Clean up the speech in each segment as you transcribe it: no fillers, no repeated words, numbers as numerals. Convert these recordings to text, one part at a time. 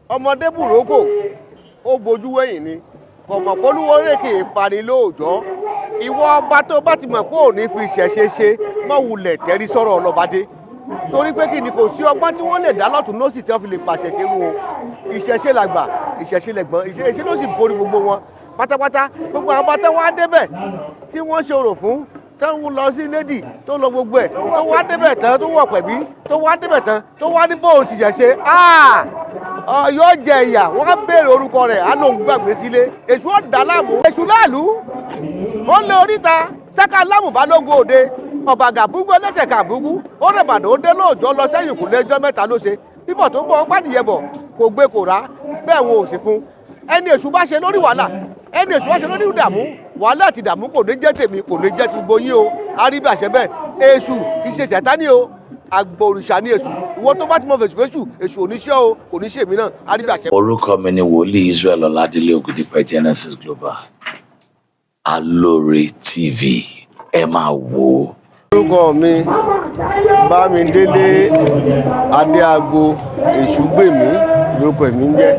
Ọmọdé bùrókò, ó bojú wẹ̀yìn ni, kò mọ̀ pé olúwo kì í pani lóòjọ́. Ìwọ ọba tó bá ti mọ̀ pé ò ní fi ìṣẹ̀ṣe ṣe, mọ̀ wulẹ̀ tẹ́rí sọ̀rọ̀ ọlọ́badé, torí pé kí ni, kò sí ọgbọ́n tí wọ́n lè dá lọ́tún lọ́sì tí wọ́n fi lè pàṣẹ ṣe rú o. Ìṣẹ̀ṣe làgbà, ìṣẹ̀ṣe lẹ̀gbọ́n, ìṣẹ̀ṣe ló sì borí gbogbo wọn pátápátá. Gbogbo àwọn ọba tó wá débẹ̀ tí wọ́n ṣe orò fún, tó ń lọ sí lédì, tó lọ gbogbo ẹ̀, tó wá débẹ̀ tán, tó wọ̀ pẹ̀bí, tó wá débẹ̀ tán, tó wá ní bóun ti ṣẹ̀ṣe, yóò jẹ ìyà. Wọ́n á béèrè orúkọ rẹ̀, á lóun gbàgbé sílé. Èṣù ọ̀dà láàmú, èṣù láàlú, ó lé oríta sẹ́ka lámù balógun òde ọ̀bàgà búgbó ẹlẹ́sẹ̀ kàbúgbú. Ó rẹ̀ bàdàn, ó dé lóòjọ́ lọ sẹ́yìn kù lẹ́jọ́ 3 ló ṣe bíbọ̀ tó bọ̀, ó gbádìyẹ bọ̀, kò gbé, kò rà bẹ́ẹ̀, wọn ò sì fún ẹni. Èṣù bá ṣe lórí wàhálà, ẹni èṣù bá ṣe lórí ìdààmú, wàhálà àti ìdààmú kò ní jẹ́ tèmi, kò ní jẹ́ ti gbogbo yín o. Àríbàṣẹ bẹ́ẹ̀. Èṣù kì í ṣe Sàtánì o, àgbò òrìṣà ní èṣù. Ìwọ tó bá ti mọ fèsùfèsù, èṣù ò ní ṣe o, kò ní ṣe èmi náà. Àríbàṣẹ. Orúkọ mi ni Wòlíì Israel Ọládélé Ògúndípẹ̀, Genesis Global. Alóore TV, ẹ máa wò ó. Orúkọ mi, Bámidélé Adéagbo Èṣùgbèmí lórúkọ èmi ń jẹ́.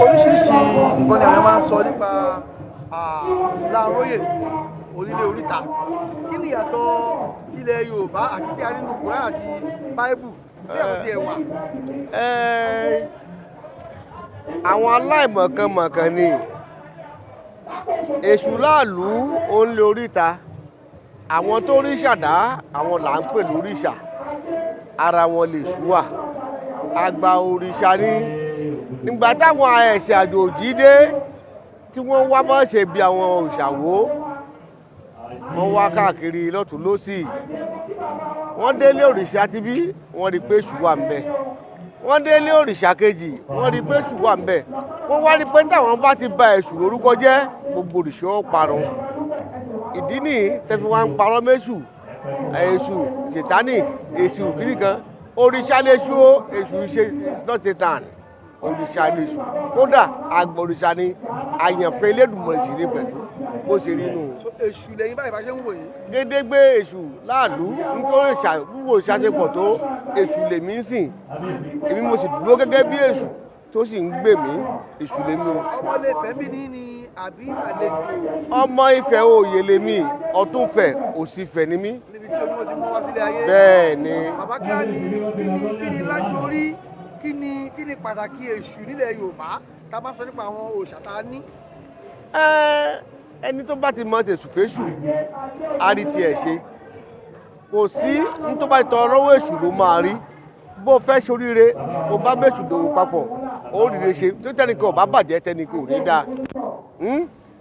Oríṣiríṣi nǹkan ni àwọn máa ń sọ nípa Láńróyè onílé oríta. Kí ni ìyàtọ̀ tilẹ̀ Yorùbá àti tí a rí nínú Kùránì àti Báíbù bí àwọn tiẹ̀ wà? Àwọn aláìmọ̀kànmọ̀kàn ni. Èṣù láàlú òun lé oríta, àwọn tó rí ṣàdá, àwọn là ń pè lóríṣà. Ara wọn lè ṣú wà, àgbà òrìṣà ni. Nígbà táwọn ẹ̀sìn àjòjì dé, tí wọ́n wá bá ṣe bí àwọn òrìṣà wó, wọ́n wá káàkiri lọ́tún lọ́sì. Wọ́n délé òrìṣà tibí, wọ́n rí pé èṣù wà ńbẹ̀. Wọ́n délé òrìṣà kejì, wọ́n rí pé èṣù wà ńbẹ̀. Wọ́n wá rí pé táwọn bá ti ba èṣù lórúkọ jẹ́, gbogbo òrìṣà ó parun. Ìdí nìyí tẹ́ fi wá ń parọ́ mẹ́ṣù, èṣù ṣètánì, èṣù kìnnì kan. Òrìṣà lèṣù o. Èṣù ṣe is not Satan, òrìṣà lèṣù. Kódà àgbà òrìṣà ni, àyànfẹ́ Elédùmarè sì ní pẹ̀lú bó ṣe rí nù. So, èṣù lẹ́yìn báyìí bá ṣe ń wò yín? Gédégbé èṣù láàlú, nítorí òrìṣà wúwo, òrìṣà ti pọ̀ tó, èṣù lèmi ń sìn. Èmi mo sì dúró gẹ́gẹ́ bí èṣù tó sì ń gbè mí. Èṣù lèmi o. Ọmọ ilé Ifẹ̀ bí ní àbí àlejò? Ọmọ Ifẹ̀ òye lèmi, Ọ̀túnfẹ̀ Òsìfẹ̀ ni mí. Níbi tí Olúwo ti mú wá sílé ayé. Bẹ́ẹ̀ ni. Bàbá, kí á ní kí ni lájórí, kí ni pàtàkì èṣù nílẹ̀ Yorùbá, tá a bá sọ nípa àwọn òòṣà tá a ní? Ẹni tó bá ti mọ tèṣù fèṣù, á rí tiẹ̀ ṣe. Kò sí ní tó bá ti tọrọ lọ́wọ́ èṣù ló máa rí. Bó fẹ́ ṣoríire, kó bá bẹ́ṣù dòwò papọ̀, ó ríire ṣe. Tó tẹnìkan ò bá bàjẹ́, tẹnìkan ò ní dáa.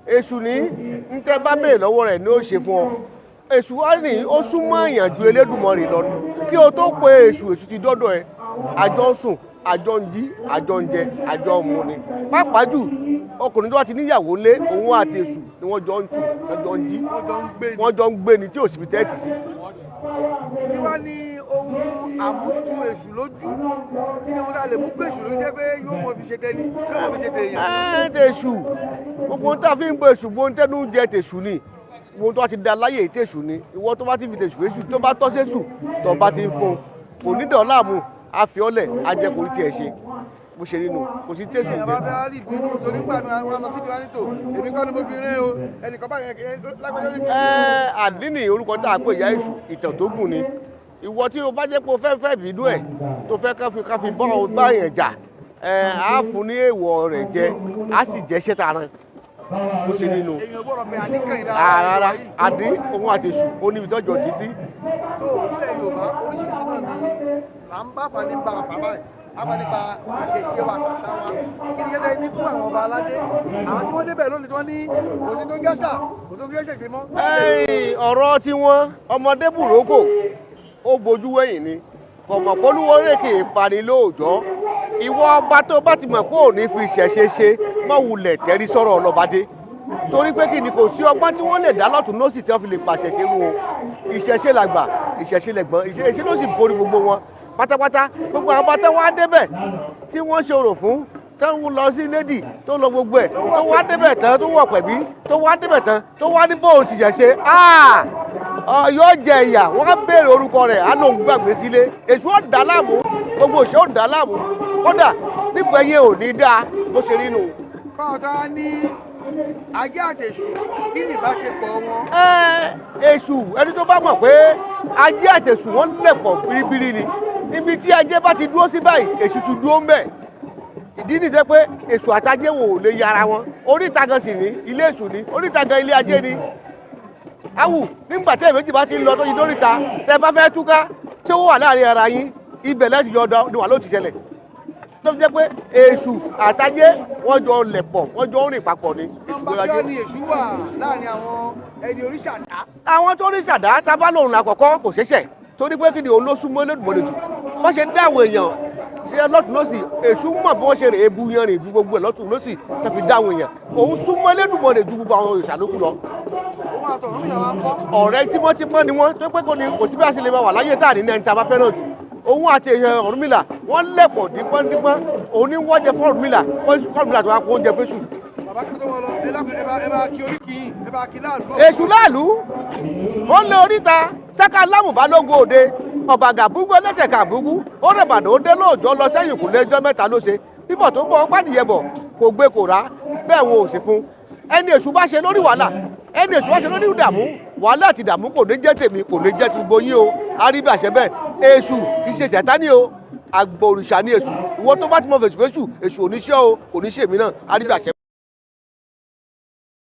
Èṣù ní ń tẹ́ bá béèrè lọ́wọ́ rẹ̀ ní ó ṣe fún ọ. Èṣù wá ní ó súnmọ́ èèyàn ju Elédùmarè lọ. Kí o tó pe èṣù, èṣù ti dọ́dọ̀ ẹ. Àjọ ń sùn, àjọ ń jí, àjọ ń jẹ, àjọ ń mu ni. Pàápàá jù, ọkùnrin tó bá ti níyàwó lé, òun àti èṣù ni wọ́n jọ ń sùn, wọ́n jọ ń jí. Wọ́n jọ ń gbé ni. Wọ́n jọ ń gbé ni tí ò síbi tẹ́ẹ̀tì sí. Kí wá ní ohun àmútu èṣù lójú? Kí ni ohun tá a lè mú pé èṣù lójú jẹ́ pé yóò mọ fi ṣe tẹni, yóò mọ fi ṣe tèèyàn? Tèṣù, gbogbo ohun tá a fi ń gbé èṣù, gbogbo ohun tẹ́nu jẹ tèṣù ni. Gbogbo ohun tó bá ti da láyè, tèṣù ni. Ìwọ tó bá ti fi tèṣù fèṣù, tó bá tọ́ sẹ́ṣù, tó bá ti ń fún un, kò ní dọ̀ láàmú, á fi ọ́lẹ̀, á jẹ́ kò rí tiẹ̀ ṣe. Bó ṣe nínú kò sí tèṣù Èèyàn jẹ. Bá fẹ́ rí ìbínú torí nígbà mi wọn lọ síbi wọn ní tò, èmi kọ́ ni mo fi rín o, ẹnìkan báyẹn lágbájá ní fi. Àdínì orúkọ tá a pè ìyá èṣù, ìtàn tó gùn ni. Ìwọ tí o bá jẹ́ pé o fẹ́ fẹ́ bínú ẹ̀, tó fẹ́ ká fi bá ọ bá yẹn jà, á fún ní èèwọ̀ rẹ̀ jẹ, á sì jẹ́ ṣẹ́ta ran. Bó ṣe nínú. Èèyàn gbọ́dọ̀ fẹ́ àdínkàn yìí dára. Rárá, àdín òun àti èṣù ó níbi tó jọ dí sí. Tó nílẹ̀ Yorùbá, oríṣiríṣi náà ni là ń bá fa ní bá fà báyìí. A bá nípa ìṣẹ̀ṣe wa, àtàṣà wa. Kí ni kẹ́tẹ́ ní fún àwọn ọba aládé, àwọn tí wọ́n débẹ̀ lónìí, tí wọ́n ní kò sí tó ń gẹ́sà, kò sí tó ń gẹ́sẹ̀ mọ́? Ẹ̀yìn ọ̀rọ̀ tí wọ́n, ọmọdé bùrókò, ó bojú wẹ̀yìn ni, kò mọ̀ pé olúwo kì í pani lóòjọ́. Ìwọ ọba tó bá ti mọ̀ pé ò ní fi ìṣẹ̀ṣe ṣe, mọ̀ wulẹ̀ tẹ́rí sọ̀rọ̀ ọlọ́badé, torí pé kí ni, kò sí ọgbọ́n tí wọ́n lè dá lọ́tún lọ́sì tí wọ́n fi lè pàṣẹ ṣe rú o. Ìṣẹ̀ṣe làgbà, ìṣẹ̀ṣe lẹ̀gbọ́n, ìṣẹ̀ṣe ló sì borí gbogbo wọn pátápátá. Gbogbo àwọn ọba tó wá débẹ̀ tí wọ́n ṣe orò fún, tó ń lọ sí lédì, tó lọ gbogbo ẹ̀, tó wá débẹ̀ tán, tó wọ̀ pẹ̀bí, tó wá débẹ̀ tán, tó wá ní bóun ti ṣẹ̀ṣe, yóò jẹ ìyà. Wọ́n á béèrè orúkọ rẹ̀, á lóun gbàgbé sílé. Èṣù ó dà láàmú, gbogbo òṣè ó dà láàmú kódà. Nígbà yẹn ò ní dáa bó ṣe rí nù. Fáwọn tó wá ní ajé àtẹ̀sù, kí ni ìbáṣepọ̀ wọn? Ẹ èṣù, ẹni tó bá mọ̀ pé ajé àtẹ̀sù wọn lẹ̀pọ̀ biribiri ni. Ibi tí ajé bá ti dúró sí báyìí, èṣù ti dúró ń bẹ̀. Ìdí nìjẹ́ pé èṣù àtajé wò lè yára wọn. Oríta gan sì ní ilé èṣù ní, oríta gan ilé ajé ni. Awù nígbà tẹ́ méjì bá ti ń lọ tó yí dóríta, tẹ́ bá fẹ́ túká tí ó wà láàrin ara yín, ibẹ̀ lẹ́sìn yọ ọdọ ni wà ló ti ṣẹlẹ̀. Tó fi jẹ́ pé èṣù àtajé wọ́n jọ lẹ̀pọ̀, wọ́n jọ ń rìn papọ̀ ni. Èṣù Nọ́mbà ló kí lajé. wá ní èṣù wà láàrin àwọn ẹni oríṣàdá? Àwọn tó rí ṣàdá tábà lòun làkọ́kọ́ kò ṣẹ̀ṣẹ̀, torí pé kí ni, òun ló súnmọ́ Olódùmarè jù. Wọ́n ṣe dá àwọn èèyàn ṣe lọ́tún lọ́sì, èṣù mọ̀ bí wọ́n ṣe rè é bu yan rìn bu gbogbo ẹ̀ lọ́tún lọ́sì tó fi dá àwọn èèyàn. Òun súnmọ́ Olódùmarè ju gbogbo àwọn òrìṣà lókù lọ. Òun àtọ̀ Ọ̀rúnmìlà wa ń kọ́? Ọ̀rẹ́ tímọ́tímọ́ ni wọ́n, tó pé kò ní kò sí bí a ṣe lè máa wà láyé tá à ní ní ẹni tá a bá fẹ́ràn jù. Òun àti èèyàn Ọ̀rúnmìlà wọ́n lẹ̀pọ̀ dípọ́ndípọ́n. Òun ní wọ́n jẹ fún Ọ̀rúnmìlà, kọ́rúnmìlà tó wá kó oúnjẹ fésù. Bàbá, kan tó wọn lọ, ẹ dákun, ẹ bá kí oríkì yín, ẹ bá kí láàlú. Èṣù láàlú ó lé oríta sáká lámùbálógún òde ọ̀bàgà búgú ẹlẹ́sẹ̀ kàbúgú ó rẹ̀bàdàn ó dé lóòjọ́ lọ sẹ́yìn kò lẹ́jọ́ mẹ́ta ló ṣe bíbọ̀ tó bọ̀ pàdìyẹ bọ̀ kò gbé kò rá bẹ́ẹ̀ wọn ò sì fún ẹni. Èṣù bá ṣe lórí wàhálà, ẹni èṣù bá ṣe lórí ìdààmú, wàhálà àti ìdààmú kò ní jẹ́ tèmi, kò ní jẹ́ ti gbogbo yín o. Àríbi àṣẹ bẹ́ẹ̀. Èṣù kì í ṣe Sàtánì o, àgbò òrìṣà ní èṣù. Ìwọ tó bá ti mọ fèṣù fèṣù, èṣù ò ní ṣe o, kò ní ṣe èmi náà. Àríbi àṣẹ.